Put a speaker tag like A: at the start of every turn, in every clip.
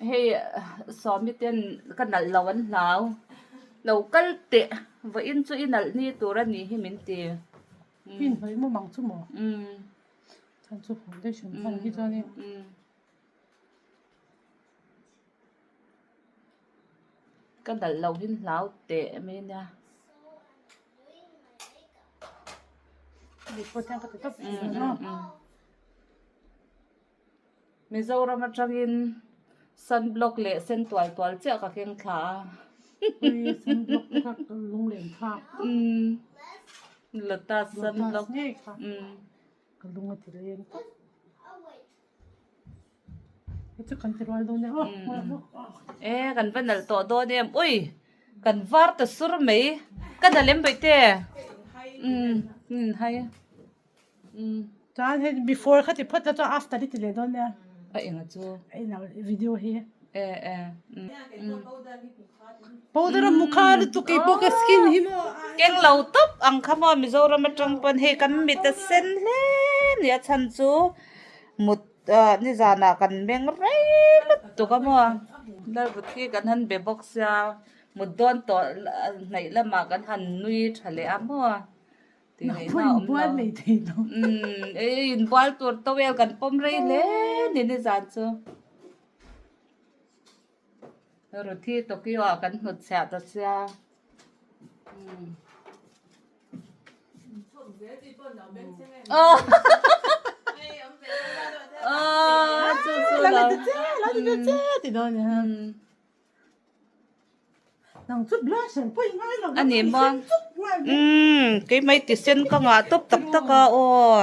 A: Hei Sawmi ten ka nalh lo an hlau. Lo kal teh vawiin chu i nalh ni tur a nih hi min ti.
B: Pin hnawih maw mang chu maw? Chuan chu foundation hman hi chuanin.
A: Ka nalh lo hin hlau teh mai nia. Mizoram atangin sunblock leh sen tual tual chiah ka keng thla a.
B: Sunblock te kha lunglen thlak.
A: Lotus sunblock.
B: Ka lung a ti leng tawp. Hei chu kan ti rual dawn e aw.
A: E kan va nalh tawh dawn em ui kan var ta sur mai ka nalh em baihte umm hai umm.
B: Chuan hei before kha ti phawt la chuan after i ti leh dawn nia.
A: A enga chu.
B: A eng video hi.
A: E e umm.
B: Powder a mu kha lutuk kei pawh ka skin hi maw.
A: Keng lo tawp ang kha maw Mizoram atang pawn hei kan mit a sen hle ni a chhan chu mut ah nizanah kan meng rei lutuk a maw Lalvut hi kan han be bawk sia mut dawn tawh hnaih lamah kan han nui tha leh a maw tih ngaihna a awm lo umm inbual tur towel kan pawm rei hle ni nizan chu. Ruthi Tokyo ah kan hnut chhiah ta sia. Ani maw keimah i ti sen ka ngah tawp tak tak a aw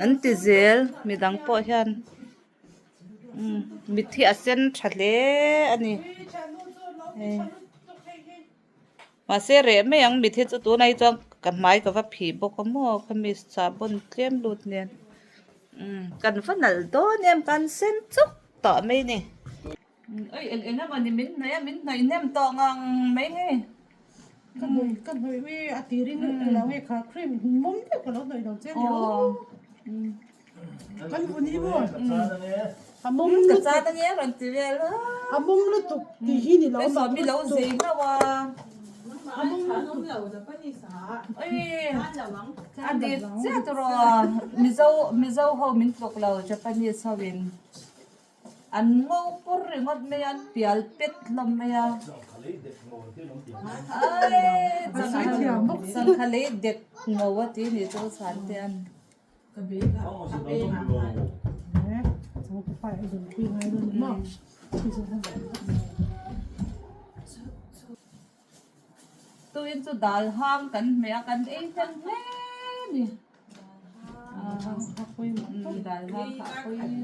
A: an ti zel midang pawh hian. Mitthi a sen tha hle a ni mahse reh mai ang mitthi chu tunah hi chuan ka hmai ka va phih bawk a maw khami sahbawn tlem lut nen kan va nalh dawn em kan sen chuk tawh mai a ni. Oi eng eng emaw ni min hnawih a min hnawih hnem tawh ngang mai hei.
B: Ka hnawih ka hnawih ui a tirin ka lo nge kha cream mawm deuh ka lo hnawih lo che ni aw. Kan vun hi maw a mawm
A: ka chan ange rawn ti vel a.
B: A mawm lutuk tih hi ni lo
A: a mak lutuk. Zei hlauh a.
B: A mawm lutuk.
A: Oi a dik chiah tawh Mizo Mizo ho min tluk lo Japanese ho in. An ngo pur ringawt mai a, an pial pet hlawm mai a. Sangha lei dek ngo a ti ni chu chhan te an. Tuin chu dal hang kan hmeh a kan ei hnem hle a ni. Dal hang kha a pawimawh.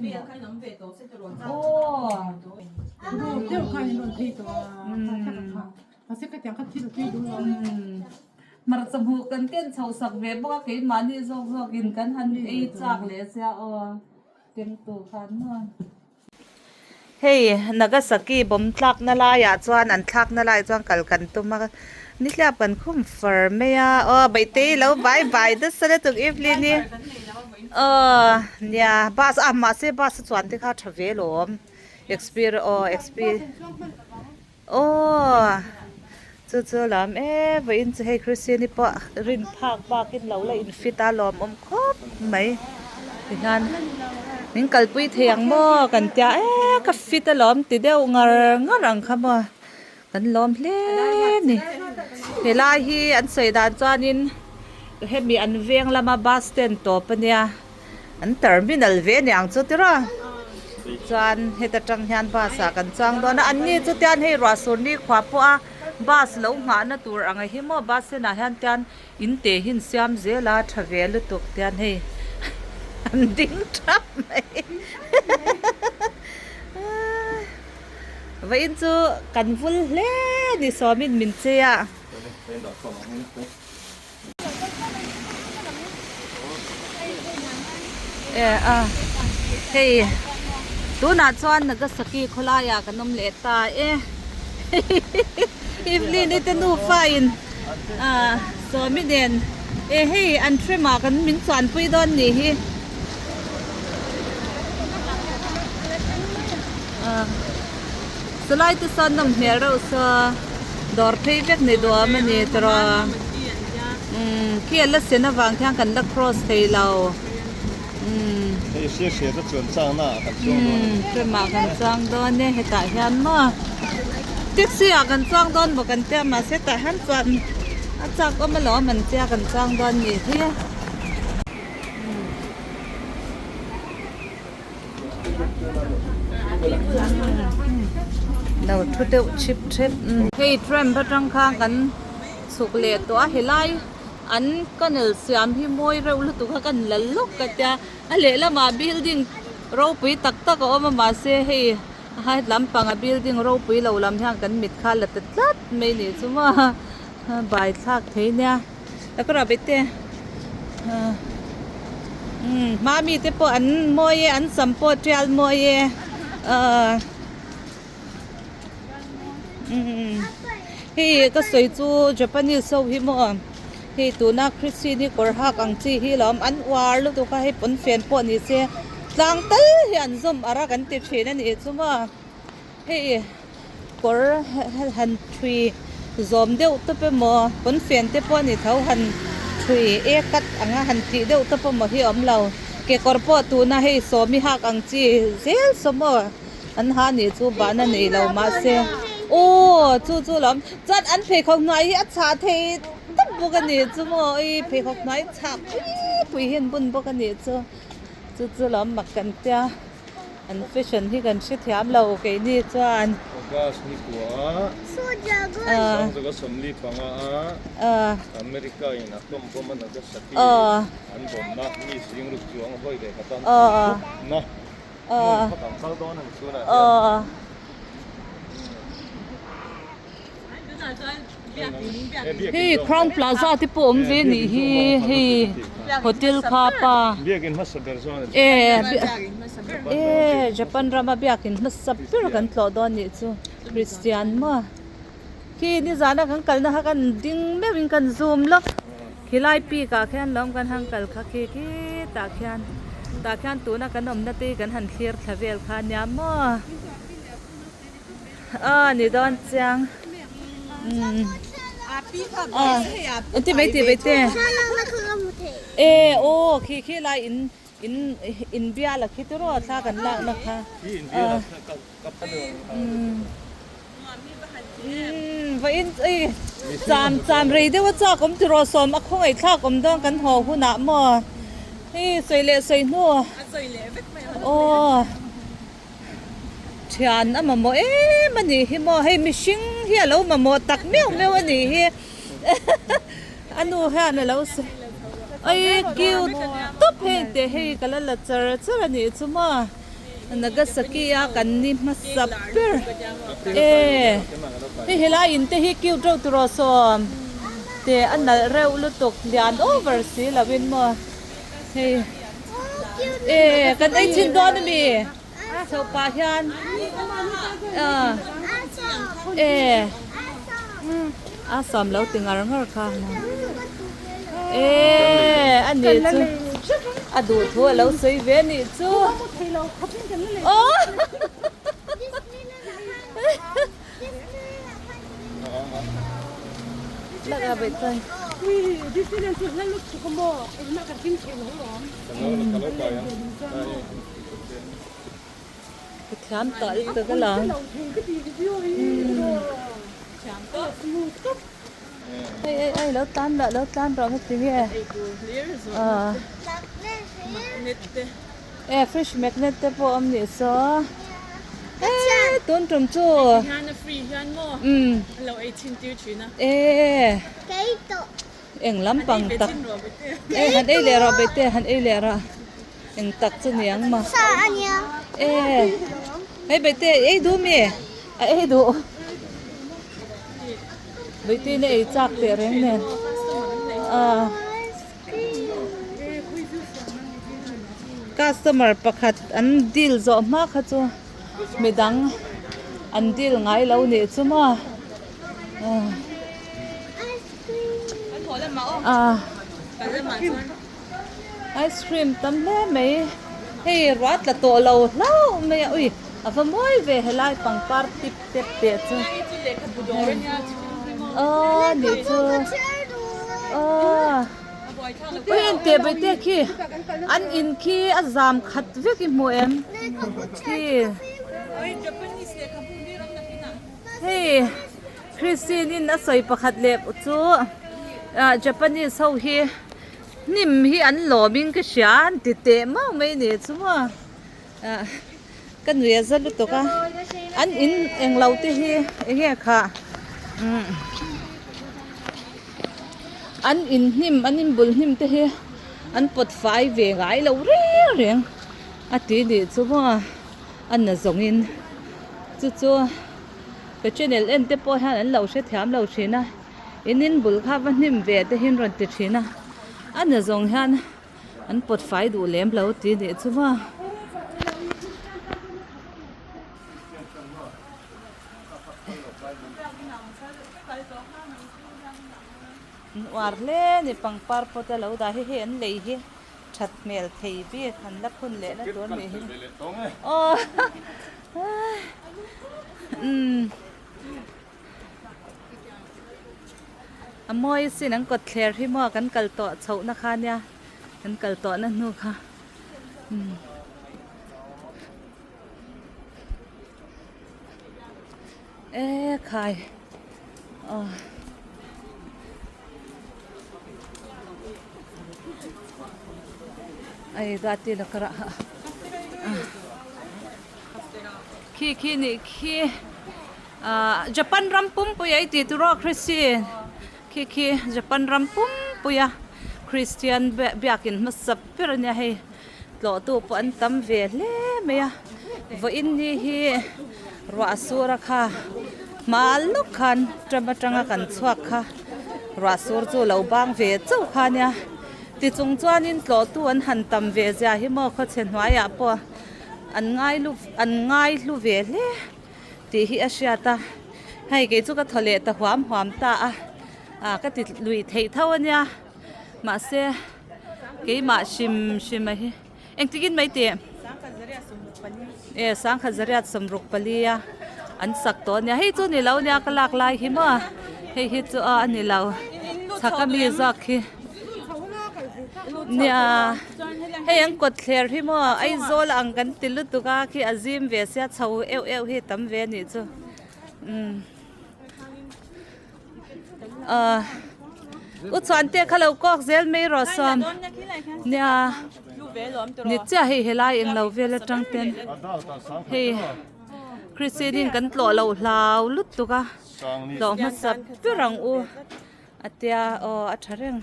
A: Hmarcha hmuh kan ken chho sak ve bawk a keimahni zawk zawkin kan han ei chak leh sia aw kengtu khan maw. Hei Nagasaki bomb tlakna laiah chuan an thlakna laiah chuan kal kan tum a, nihliap kan khum far mai a, aw Baitei lo bai bai nasa lutuk Evelyn i aw nia bus a mahse bus a chuan te kha a tha ve lawm exper aw exper aw chu chu lam e vawiin chu hei Christian-i pawh rin phak bakin lo la in fit a lawmawm khawp mai tihian min kalpui thei ang maw kan tia e ka fit alawm ti deuh ngar ngar ang kha maw kan lawm hle a ni helai hi an sawi dan chuanin hemi an veng lama bus stand tawp ania an terminal ve aniang chu tiraw chuan heta tang hian bus ah kan chuang dawn a an ni chu tian hei ruah sur ni khua pawh a bus lo nghahna tur ang hi maw bus stand ah hian tian in te hi an siam zel a tha ve lutuk tian hei an ding thap mai vawiin chu kan vul hle a ni sawmin min chei a. Hei tunah chuan Nagasaki khawlaiah kan awm leh ta e Evelyn i te nufa in Sawmi nen e hei an trim ah kan min chuanpui dawn nih hi. Chulai te sawn nawm hmel reuh saw dawr phei vek ni duam a ni tawh umm khi a la sen avang khian kan la cross thei lo umm umm tram ah kan chuang dawn e hetah hian maw taxi ah kan chuang dawn maw kan tia mahse tah hian chuan a chak awm alawm an tia kan chuang dawn nih hi. Lo thu deuh chip chep hei tram atang khan kan chhuk leh tawh a helai an canal siam hi mawi reuh lutuk a kan la lawk ka tia a lehlamah building ropui tak tak a awm a mahse hei a lampang a building ropui lo lam hian kan mit kha la ta tlat mai nih chu maw bai thlak thei nia. Umm hma mi te pawh an mawi e an sam pawh tial mawi e ahh umm hei ka sawi chu japanese ho hi maw hei tuna christian hi kawr hak ang chi hi lo awm an uar lutuk a hei pawnfen pawh ni se tlang tal hi an zawm ar a kan ti thin a nih chu maw hei. Kawr han thui zawm deuh tawp emaw pawnfen te pawh a ni tho han thui e cut anga han tih deuh tawp emaw hi a awm lo kekawr pawh tuna hei sawmi hak ang chi zel saw maw an ha nih chu bahna nei lo mahse aw chu chu lo awm chuan an pheikhawk hnuai hi a chhah thei tawp bawk a nih chu maw ui pheikhawk hnuai chhah pui pui hi an bun bawk a nih chu chu chu lo awm mak kan tia. An fashion hi kan hrethiam lo keini chuan.
C: August ni kua Sangzaga 45 a America in atom bomb a Nagasaki an bomb na mi zing ruk chuang vawi leh khat an tih na hmun kha kan kal dawn a ni tunah hian.
A: Hei Crown Plaza te pawh awm ve nih hi hei hotel kha pa e e Japan rama biakin hmasa ber kan tlawh dawn nih chu Christian maw khi nizana kan kalna kha kan ding meuhin kan zoom lawk khilai peak ah khian lawm kan han kal kha khi khitah khian tah khian tuna kan awmna te hi kan han thlir thla vel kha ania maw. A ni dawn chiang umm a ti mai ti mai te e aw khi khi lai in in in bia la khi tiraw thla kan lak na kha umm vawiin ei cham cham rei deuh a chak awm tiraw sawm a khawngaih thlak awm dawn kan haw hunah maw hei sawi leh sawi hnu aw. Thian a mamawh em a nih hi maw hei mihring hi a lo mamawh tak meuh meuh a nih hi a nu hian a lo sawi ai cute tawp hei teh hei ka la la char char a nih chu maw Nagasaki a kan ni hmasa ber e hei helai in te hi cute reuh tiraw sawm teh a nalh reuh lutuk lian over si lo in maw hei. E kan ei chin dawn ami chho pah hian e a sawm lo ti ngar ngar kha e a ni chu a duh thu a lo sawi ve a nih chu aw Thiam tawh lutuk a lang. Ei ei ei lo tlan rawh lo tlan rawh heti nge. E fish magnet te pawh awm nih saw e tun tum chu umm e eng lampang tak e han ei leh rawh bete han ei leh rawh eng tak chu ni ang maw e hei bete ei duh mi a ei duh bete in a ei chak teh reng nen ah. Customer pakhat an deal zawh hma kha chu midang an deal ngai lo nih chu maw ah ice cream tam hle mai hei ruah tla tawh lo hlauh mai a ui. A va mawi ve helai pangpar tip tep teh chu. Aw nih chu. Aw. Ui en teh bai te khi an in khi a zam khat vek i hmu em khi. Hei Christine in a sawi pakhat leh chu ah Japanese ho hi hnim hi an lawm in ka hria an ti teh mau mai ni chu maw ah ka nui a za lutuk a an in englo te hi enge kha umm an in hnim an in bul hnim te hi an pawt fai ve ngai lo reng reng a ti nih chu maw. A na zawngin chu chu ka channel en te pawh hian an lo hrethiam lo thin a in in bul kha va hnim ve te hi an rawn ti thin a a na zawng hian an pawt fai duh lem lo tih nih chu maw. An uar hle a ni pangpar pawt a lo dah hi hei an lei hi. That hmel thei bik han la phun leh na tur nih hi. Aw umm a mawi sin an kawt thler hi maw kan kal tawh chhoh na kha nia kan kal tawh na hnu kha umm e khai aw. Ai da ti la kara khi khi ni khi ah Japan ram pumpui ai ti tur aw Christian khi khi Japan ram pumpui a Christian biakin hmasa ber ania hei tlawh tu pawh an tam ve hle mai a vawiin ni hi ruah sur a kha hma lawk khan tram atanga kan chhuak kha ruah sur chu lo bang ve chauh kha ania tichung chuanin tlawh tu an han tam ve zia hi maw khawchhe hnuaiah pawh an ngai lu an ngai hlu ve hle tih hi a hriat a hei kei chu ka thaw leh ta huam huam ta a ah ka ti lui theih tho ania mahse. Keimah hrim hrim a hi engtikin mai tih e sangkhat zariat sawmruk pali a an sak tawh ania hei chu ni lo nia ka lak lai hi maw hei hi chu a ni lo chhak ami zawk hi nia hei an kawt thler hi maw Aizawl ang kan ti lutuk a khi a zim ve sia chho euh euh hi tam ve anih chu umm. Ahh u chuan te kha lo kawk zel mai rawh sawm nia ni chiah hei helai englo vel atang ten hei Christian in kan tlawh loh hlau lutuk a tlawh hmasa ber ang u a tia aw a tha reng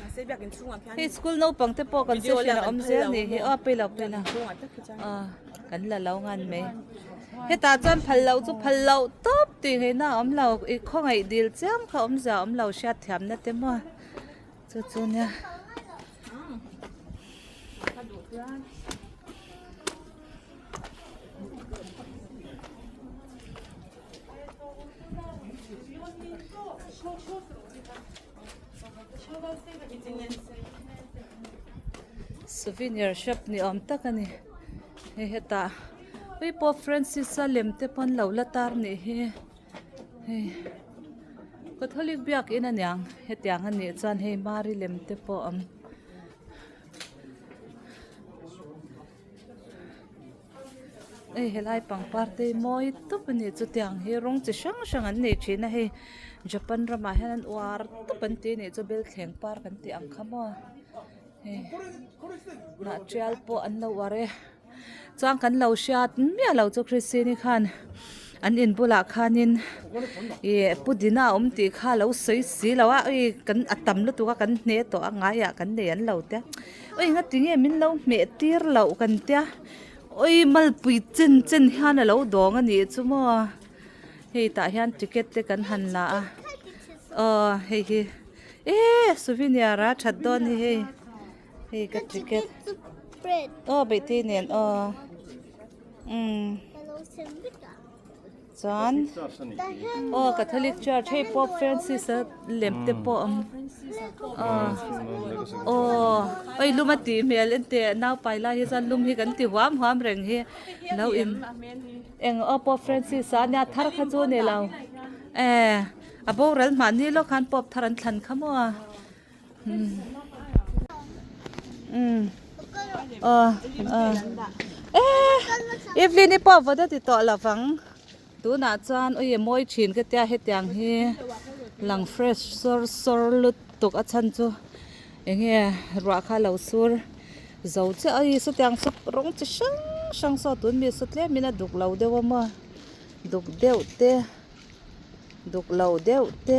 A: hei school naupang te pawh kan session a awm zel a nih hi aw pailo pailo aw. Kan la lo ngan mai. Hetah chuan phal loh chu phal loh tawp tih ngaihna a awm lo. I khawngaih dil chiam kha awmzia a awm lo hriat thiamna te maw chu chu nia. Souvenir shop ni awm tak a ni hei hetah hei Pope Francis a lem te pawn lo la tar nih hi hei Catholic biakin aniang hetiang anih chuan hei Mary lem te pawh a awm. Hei helai pangpar te hi mawi tawp a ni chutiang hi rawng chi hrang hrang an nei thin a hei Japan ramah hian an uar tawp an ti a nih chu belthleng par kan tih ang kha maw hei hnah tial pawh an lo uar e chuan kan lo hriat miah lo chu Christine-i khan an in bulah khanin ih pudina a awm tih kha a lo sawi si lo a ui kan a tam lutuk a kan hne tawh a ngaiah kan nei an lo tia ui ngatinge min lo hmeh tir loh kan tia. Oi malpui chen chen hian a lo dawng a nih chu maw hei tah hian ticket te kan han la a aw hei hi e souvenir a that dawn hi hei hei ka ticket aw beihte nen aw umm. Chuan aw Catholic Church hei Pope Francis a lem te pawh a awm aw oi lum a tih hmel enteh naupai lai hi chuan lum hi kan ti huam huam reng hi lo in eng aw Pope Francis a ania thar kha chu a ni lo eh a boral mahni lawk khan Pope thar an thlan kha maw Evelyn-i pawh vawt a ti tawh lo vang tunah chuan ui a mawi thin ka tia hetiang hi lang fresh sawr sawr lutuk a chhan chu eng nge ruah kha a lo sur zo chiah a ui sawtiang saw rawng chi hrang hrang saw tun mi saw tlem in a duk lo deuh a maw duk deuh te. Duk lo deuh te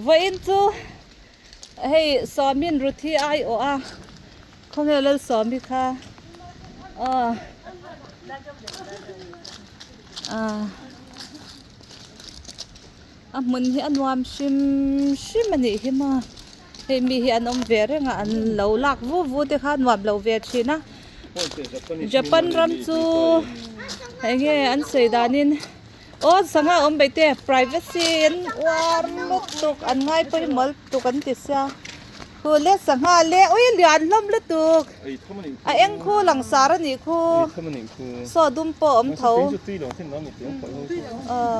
A: Vawiin chu hei Sawmin Ruthi ai awh a khawnge Lalsawmi kha aw a hmun hi a nuam hrim hrim a nih hi maw hei mi hi an awm ve reng a an lo lak vu vu te kha a nuam lo ve thin a Japan ram chu eng nge an sawi danin aw sangha awm bai te privacy an uar lutuk an ngai pawimawh lutuk an ti sia khu le sangha le ui lian hlawm lutuk a eng khu langsar a nih khu saw dum pawh a awm tho aw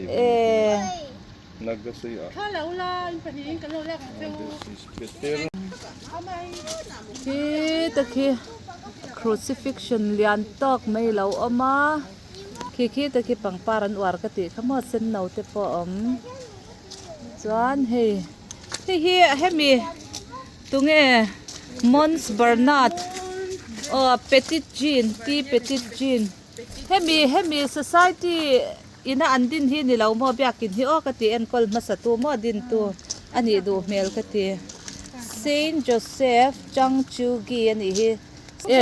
A: eh. Khi te khi crucifixion lian tawk mai lo awm a khi khi te khi pangpar an uar ka tih kha maw sen no te pawh a awm chuan hei hei hi hemi tunge Mons Bernard aw Petit Jean T Petit Jean hemi hemi society ina an din hi ni lo maw biakin hi aw ka ti enkawl hmasa tu maw din tu a nih duh hmel ka ti Saint Joseph Chang Chu Gi a nih hi e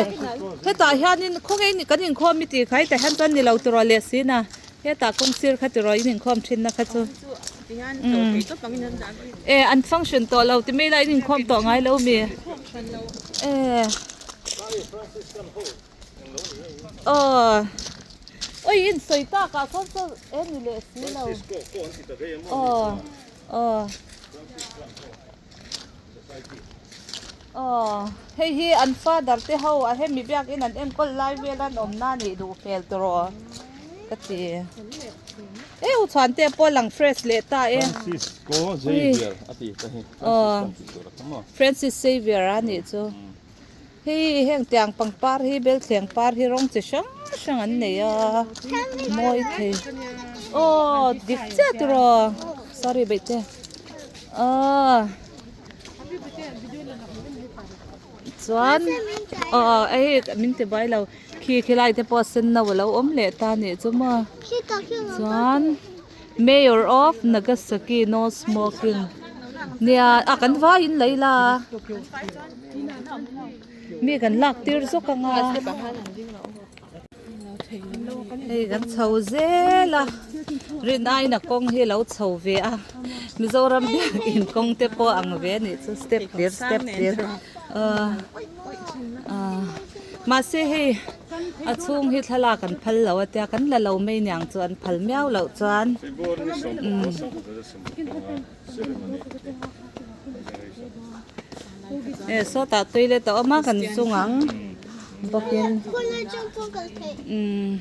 A: hetah hianin khawnge in kan inkhawm i tih kha hetah hian chuan ni lo tiraw leh si na hetah kawng sir kha tiraw in inkhawm thin na kha chu e an function tawh lo ti mai la in inkhawm tawh ngai lo mi e. Aw oi in sawi tak ah khawn saw e ni leh si lo aw aw aw hei hi an father te ho a hemi biakin an enkawl lai vel an awm na nih duh hmel tawh ka ti e u chhuan te pawh lang fresh leh ta e aw Francis Xavier a nih chu. Hei heng tiang pangpar hi belthleng par hi rawng chi hrang hrang an nei a mawi thei aw dik chiah tiraw sorry beihte aw chuan aw hei min ti buai lo khi khilai te pawh sen no alo awm leh ta anih chu maw chuan mayor of Nagasaki no smoking nia a kan vaiin lei la. Mi kan lak tir zawk ang a hei kan chho zel a rin aiin a kawng hi a lo chho ve a Mizoram biakin kawng te pawh ang ve a nih chu step hlir step hlir ahh ahh mahse hei a chhung hi thlalak an phal lo a tia kan la lo mai niang chu an phal miau loh chuan umm. E sawtah toilet a awm a kan zung ang bawkin umm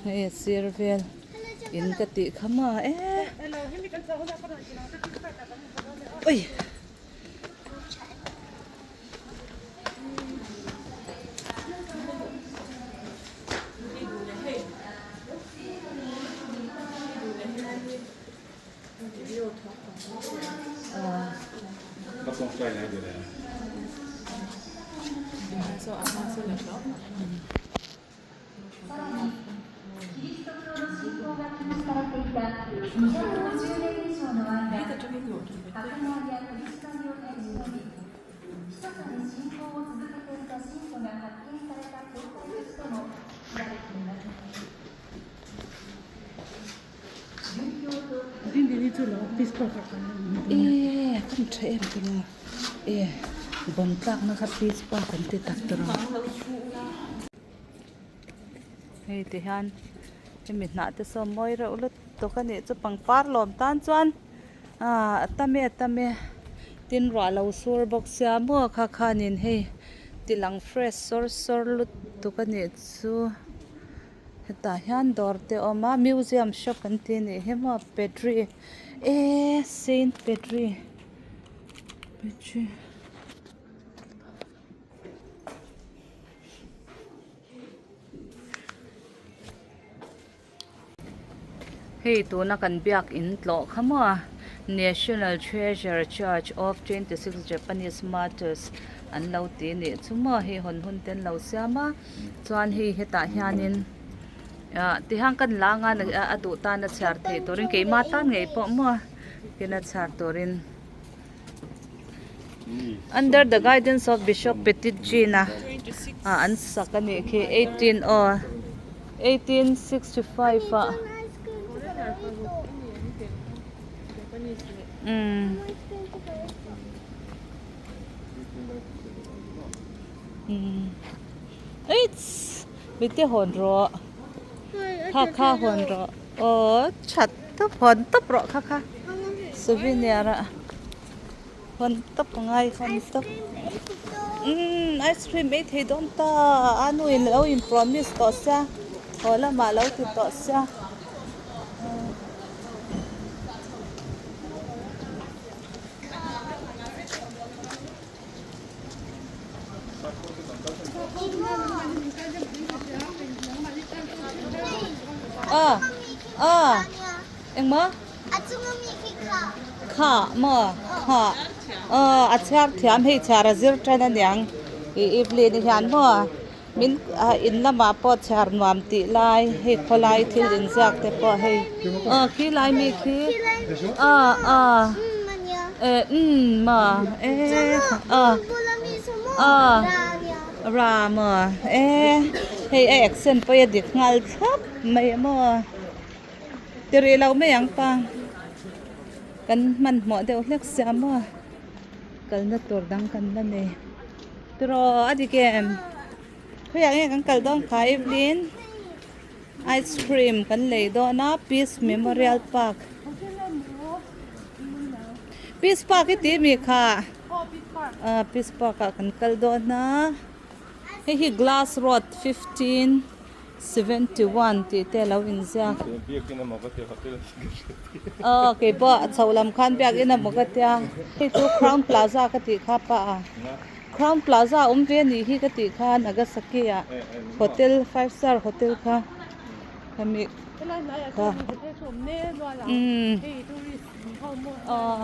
A: hei a sir vel in ka tih kha maw e ui. E kan tha em tawh a e bomb tlakna kha peace park an ti tak tawh a hei ti hian hemi hnah te sawn mawi reuh lutuk a nih chu pangpar lawm tan chuan ah a tam e a tam e tin ruah lo sur bawk sia maw kha khanin hei ti lang fresh sawr sawr lutuk a nih chu. Hetah hian dawr te a awm a museum shop an tih a nih hi maw petri eee saint petri petri hei tuna kan biak in tlawh kha maw national treasure church of 26 Japanese martyrs an lo ti a nih chu maw hei hawn hun te an lo siam a. Chuan hei hetah hianin ah tihian kan la anga a duh tan a chhiar theih turin keimah tan ngei pawh maw kena chhiar turin under the guidance of Bishop Petit Jean a ah an sak a nih khi 18 aw 1865 ah umm. Eichh mite hawn rawh kha kha hawn rawh aw that tawp hawn tawp rawh kha kha souvenir ah hawn tawp a ngai hawn tawp umm ice cream ei thei dawn ta a nu in lo in promise tawh sia haw lamah lo ti tawh sia. A a engmaw kha maw kha aw a chhiar thiam hei chhiar a zir tan aniang ih evelyn hian maw min in lamah pawh chhiar nuam tih lai hei khawlai thil inziak te pawh hei aw khilai mi khi a a eh umm maw eh a a ra maw eh hei a accent pawh hi a dik nghal thlap mai a maw ti rih lo mai ang pa kan hmanhmawh deuh hlek sia maw kalna tur dang kan la nei. Tiraw a dik em? Khawiah nge kan kal dawn kha Evelyn? Ice cream kan lei dawn a Peace Memorial Park. Peace Park hi tih mi kha? Ah Peace Park ah kan kal dawn a. Hei hi Glass Road 1571 tih te a lo inziak. Aw keipawh chho lam khan biakin a maw ka tia. Hei chu Crown Plaza ka tih kha pa a. Crown Plaza awm ve anih hi ka tih kha Nagasaki ah hotel five star hotel kha khami kha umm aw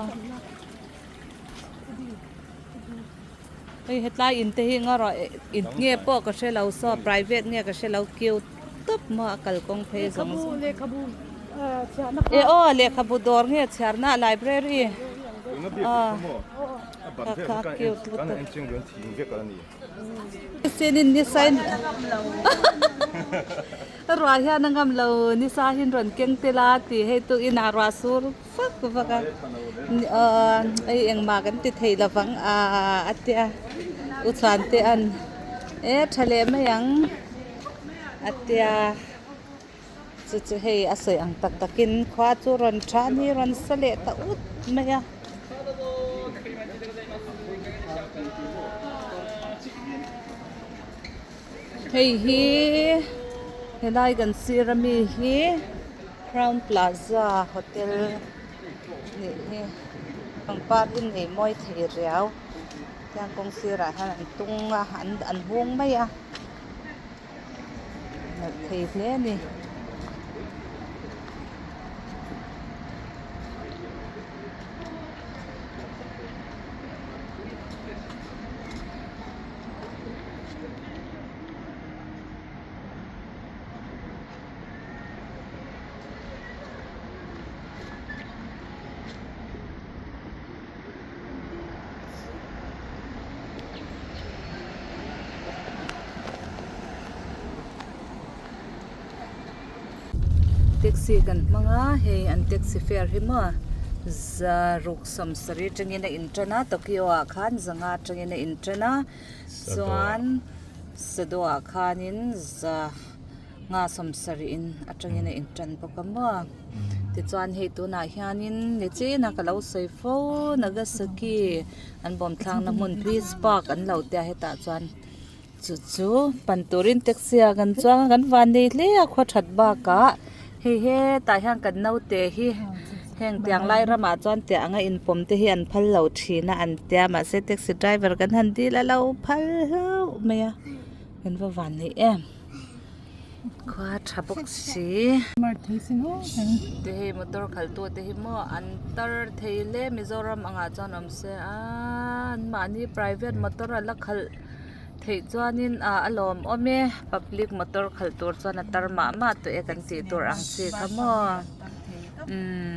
A: hei hetlai in te hi nga rawh in nge pawh ka hre lo saw private nge ka hre lo cute tawp maw a kalkawng phei zawng zawng e aw lehkhabu dawr nge chhiarna library aw. Kha cute lutuk. Sinin nisa in ruah hian a ngam lo nisa hin rawn keng tel a tih hei tu inah ruah sur vak vak a hei engmah kan ti thei lovang a a tia u chhuan te an e tha leh mai ang a tia chu chu hei a sawi ang tak takin khua chu rawn tha a ni rawn sa leh ta ut mai a. Hei hi helai kan sir ami hi Crown Plaza Hotel nih hi pangpar hi nei mawi thei riau tiang kawng sirah hian an tung a an hung mai a. Nalh thei hle a ni. Taxi kan hmang a hei an taxi fare hi maw. Zaruk sawmsarih atangin a intan a Tokyo ah khan zanga atangin a intan a chuan Sado ah khanin za nga sawmsarih in atangin a intan bawk a maw tichuan hei tunah hianin nichin a ka lo sawi fo Nagasaki an bawm thlakna hmun peace park an lo tia hetah chuan Chu chu pan turin taxi ah kan chuang a kan van nei hle a khaw that bakah hei hetah hian kan naute hi heng tiang lai ramah chuan tiah anga inpawm te hi an phal lo thin a an tia mahse taxi driver kan han dil a lo phal hlauh mai a kan va van nei em khua tha bawk si te hei motor khalh tu te hi maw an tar thei hle Mizoram angah chuan awm se a an mahni private motor a la khalh. Theih chuanin ah a lawm awm e public motor khalh tur chuan a tar mah mah tawh e kan tih tur ang chi kha maw umm.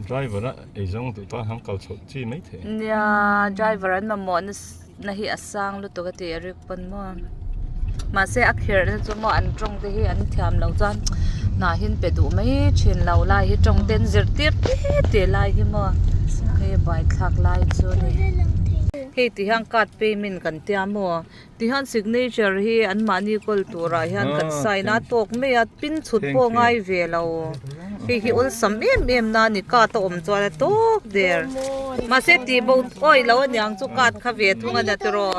C: Driver a eizawng duh tan han kal chhoh chi mai thei.
A: Nia driver an mamawh na hi a sang lutuk a tih Eric pawn maw mahse a khirh na chu maw an tawng te hi an thiam loh chuan hnah hi an pe duh mai thin lo lai hi tawng te an zirtir te te lai hi maw hei buaithlak lai chu a ni. Hei ti hian card payment kan tia maw ti hian signature hi an mahni kawl turah hian kan sign a tawk mai a pin chhut pawh ngai ve lo hei hi awlsam em em na a ni card a awm chuan a tawk der mahse tih bo awih loh aniang chu card kha ve thung a nia tiraw.